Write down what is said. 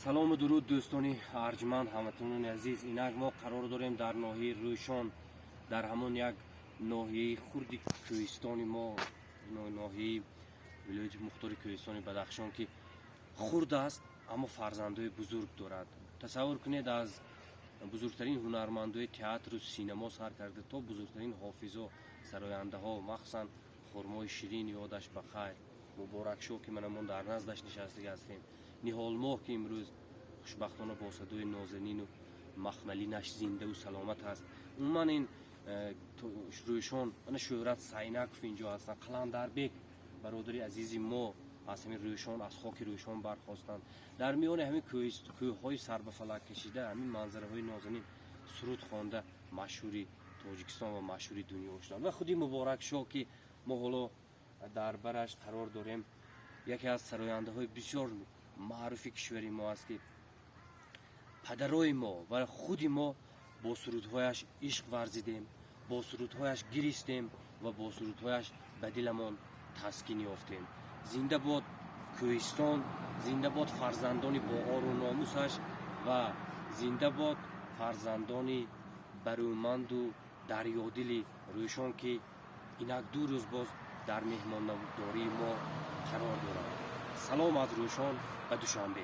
Салому дуруд, дӯстони арҷманд, ҳамватанони азиз. Инак мо қарор дорем дар ноҳияи Рӯйшон, дар ҳамон як ноҳияи хурди кӯҳистони мо, ноҳияи вилояти мухтори кӯҳистони Бадахшон, ки хурд аст, аммо фарзандои бузург дорад. Тасаввур кунед, аз бузургтарин ҳунармандои театру синамо сар карда то бузургтарин ҳофизо, сарояндаҳо, махсусан Хурмои Ширин, ёдаш ба хайр, Муборакшоҳ, ки мана мо дар наздаш нишастага ҳастем, Ниҳолмоҳ, ки имрӯз хушбахтона бо садои нозанину махмалинаш зиндаву саломат аст. Умуман, ин Рӯйшон, ана Шӯҳрат Сайнаков инҷо ҳастанд, Қаландарбек, бародари азизи мо, аз ҳамин Рӯйшон, аз хоки Рӯйшон бархостанд. Дар миёни ҳамин кӯҳҳои сарбафалак кашида, ҳамин манзараҳои нозанин суруд хонда машҳури Тоҷикистон ва машҳури дунё шуданд. Ва худи Муборакшоҳ, ки мо ҳоло дар бараш қарор дорем, яке аз сарояндаҳои бисёр маъруфи кишвари мо аст, ки падарои мо ва худи мо бо сурудҳояш ишқ варзидем, бо сурудҳояш гиристем ва бо сурудҳояш ба диламон таскин ёфтем. Зинда бод кӯҳистон, зинда бод фарзандони боору номусаш ва зинда бод фарзандони барӯманду дарёдили Рӯйшон, ки инак 2 рӯз боз дар меҳмондории мо қарор доранд. Салом аз Рӯйшон ба Душанбе.